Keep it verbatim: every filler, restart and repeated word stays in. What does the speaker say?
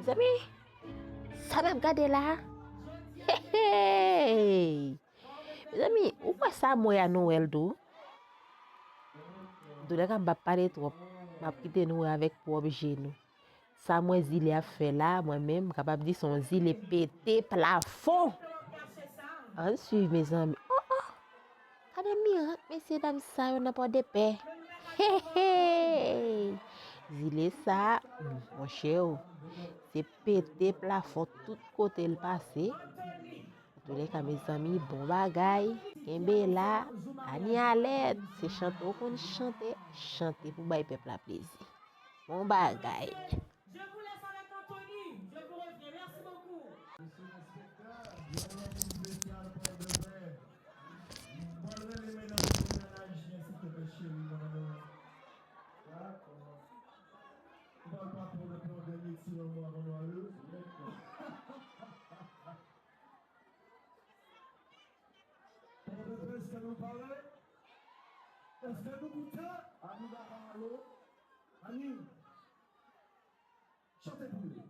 Mezanmi, sa n ap gade la a? Hey, hey! Mezanmi, ou kwè sa m wè a nou wè l tou? Antoulèka, m p ap pale twòp. M ap kite nou wè avèk pwòp je nou. Sa m wè Zile ap fè la, mwen menm, m kapab di se yon Zile pete plafon. Ann swiv, mezanmi. Oh, oh! Gade mirak mesyedam sa yo nan Pòdepè. Hey, hey! Zile sa, monchè, se pete plafon tout kote l pase. Antoulèka, mezanmi, bon bagay. Kenbe la, pa ni alèt. Se chante w konn chante, chante pou bay pèp la plezi. Bon bagay. Je vous laisse avec Anthony. Je vous reviens. Merci beaucoup. Pòtoprens, èske nou pare? Èske nou prè? Ann dakò, alo? Ann chante pou yo.